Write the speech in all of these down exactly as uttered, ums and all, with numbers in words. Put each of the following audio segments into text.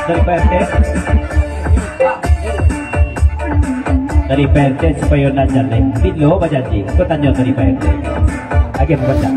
Dari P R T. Dari P R T supayo nak jaleh. Bilo bajanji? Ko tanyo dari P R T. Agiah pamacang.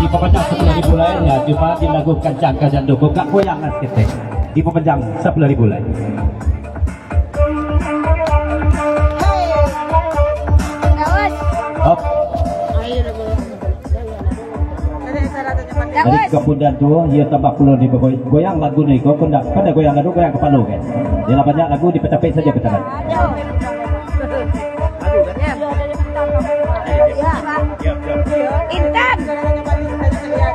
Dipapanjang sapuluah ribu lai, ya, cuma dilagu kancang ka jando, kok goyang lah saketek. Dipapanjang sapuluah ribu lai. Op. Dari kapudan tu, iyo tambah pulo di goyang lagu ni, kau kau ndak, kau ndak goyang lagu, goyang kapalo kan. Dia lah banyak lagu, dipacapek saja putaran. Intan.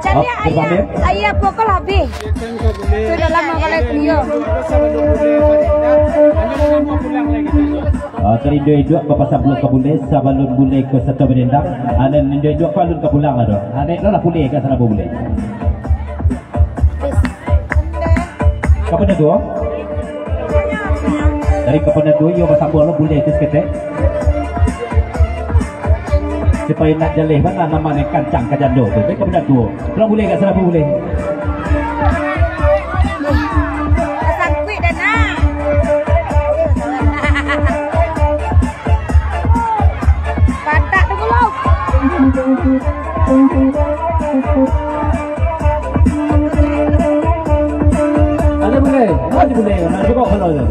Jadi ayah, ayah pokok habis. Sudah lama kalau beliau. Ah, terinduak-induak bapasan pulang ka bulai, sabalun bulai ko sato badendang. Aden induak-induak ko alun ka pulang lah doh. Aden lo lah pulih ka sana bulai. Kapan tu? Dari kapan tu, iyo, basambung lo bulai tu saketek. Supayo nak jaleh bana nama ni kancang ka jando tu. Dari kapan tu? Pulang bulai ka sana bulai. Tasangkuik dah, nah. Patak tu, Bulu. Alah, bulai. Alah, bulai. Nak cukup kalau tu.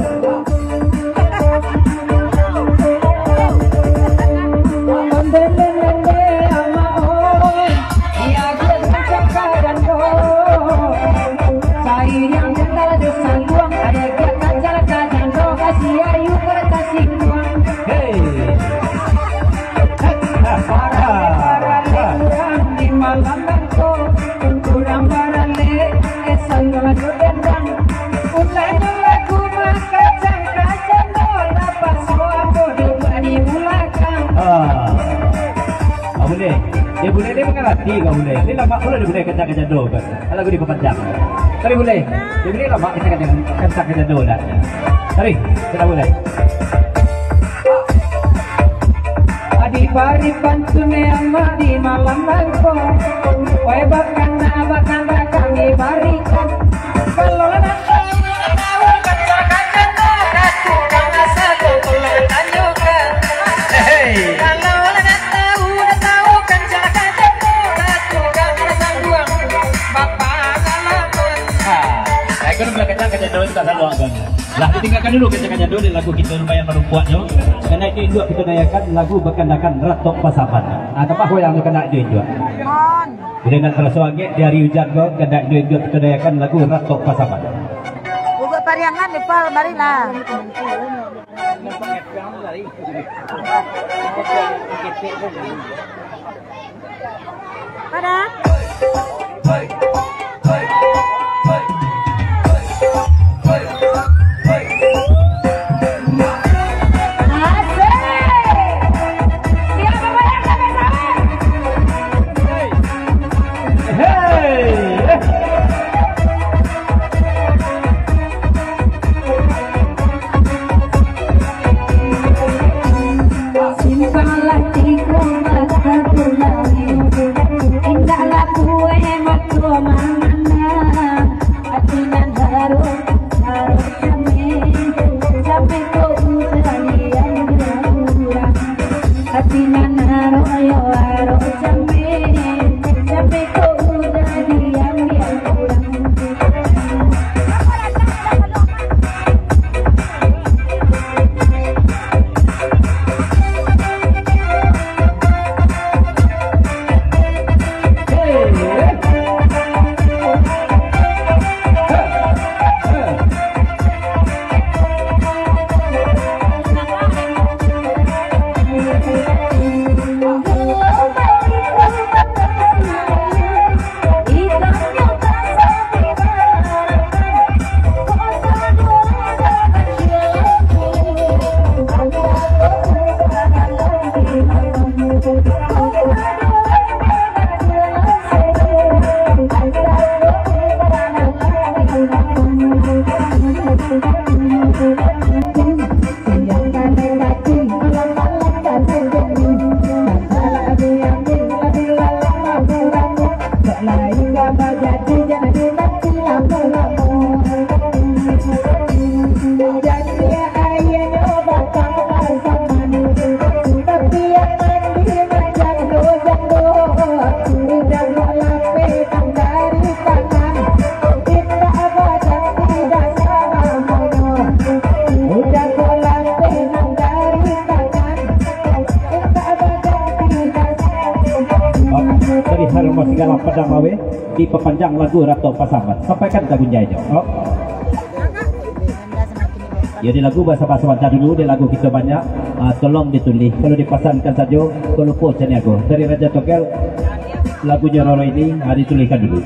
Ah. Ah, bulai. Dia bulai, dia mangarati kau bulai. Dia lamak pulo dia bulai kancang ka jando kan. Kalau aku dipapanjang. Tadi bulai. Dia bulai lamak kita kancang, kancang ka jando dah. Tadi, kita bulai. Adi bari pantun amak di malam nangko. Wai bakana, bakana kami barikan. Kalau nak tahu, nak tahu, kancang ka jando, ratu ka masa tu, tolong tanyokan. Hei. Kalau nak tahu, nak tahu, kancang ka jando, ratu ka masa tu, bapak ngalaman. Ha, aku nak bilang kancang ka jando, tak salah kan. Lah, ditinggalkan dulu kancang ka jando, lagu kita lumayan marumpuaknyo. Kandak induak-induak kita dayakan lagu Bakandakan Ratok Pasaman. Ah, tambah goyang tu kandak induak-induak. Bila nak taraso angek di hari ujan ko, kandak induak-induak kita dayakan lagu Ratok Pasaman. Bubuak Pariangan, Nepal, marilah. Pada? Asik. Siapa yang sampai sahur? Hei. Simpang lah tigo mata tulai, indaklah kueh mato mangana. Ati nan haro, haro jameh, jameh ko udah diambiak urang. Ati nan haro, yo haro jameh, jameh ko udah diambiak urang. Dari Harimau Singgalang Padang Laweh, dipapanjang lagu Ratok Pasaman. Sampaikan ka bunyi nyo. Oh. Yo, di lagu basabanta dulu, di lagu kito banyak, ah, tolong ditulih. Kalau dipasankan sajo, kok lupo caniago. Dari Raja Togel, lagunyo Roro ini, ah, ditulihkan dulu.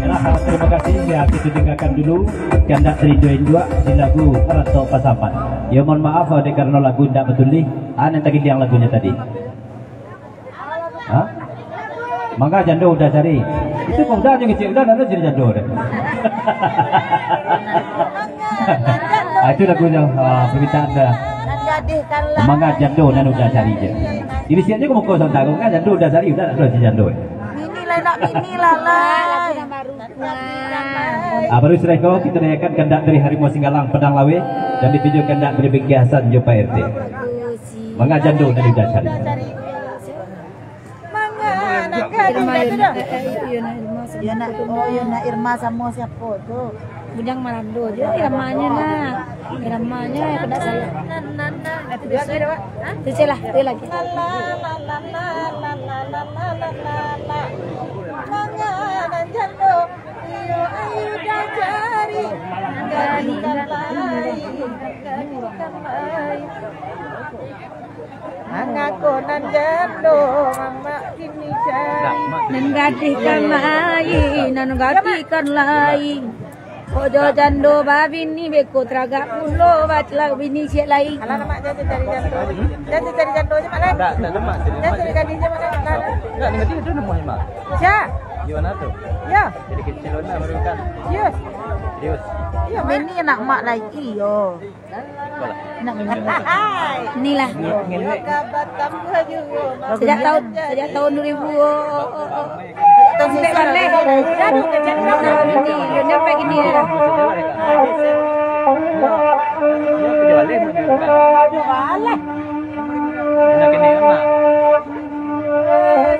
Yalah, terima kasih. Ya, kita dengarkan dulu kandak dari Join dua di lagu Ratok Pasaman. Ya, mohon maaf, oleh karena lagu ndak batulih, ah, nan tagiliang lagunyo tadi. Ha? Mangga jando udah cari. Itu kok udah aja ngecek, udah, udah jadi jando deh. Ah, itu lagunya, ah, permintaan dah. Mangga jando nan udah cari je. Ini siapnya kok muka santai, mangga jando udah cari, udah, udah jadi jando. Mini lah, nak mini lah, lah. Ah, baru sudah itu, kita dengarkan kandak dari Harimau Singgalang Padang Laweh, dan dituju kandak dari Bengkeh Hasan jo Pak R T. Mangga jando nan udah cari. Mangga, nak gadih Irma, dah tu Irma, dah. Eh, eh, Yona Irma sama Yona, Irma sama siapa tu? Bujang Marando je, Irmanya nak. Irmanya yang kena saya. Cece lah, dia lagi. Mangga nan jando. Ayu dajari, gadihkan lai, gadihkan lai. Mangako nan jando, mamak kini cari. Nan gadihkan lai, nan gadihkan lai. Ojo jando babini, beko taragak pulo bacilak bini ciek lai. Alah, mak, jan cari jando. Jan cari jando je, mak, lai. Jan cari gadih je, mak, lai. Sia? Di mana tu? Yo. Jadi kecil lah baru kan. Serius? Serius. Iyo, mak. Ini anak mak lai. Iyo. Nak minum. Inilah. Sejak tahun, sejak tahun dua ribu, oh, oh, oh, oh. Sampai balik. Ini, ini sampai gini ya.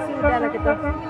Sudahlah kita.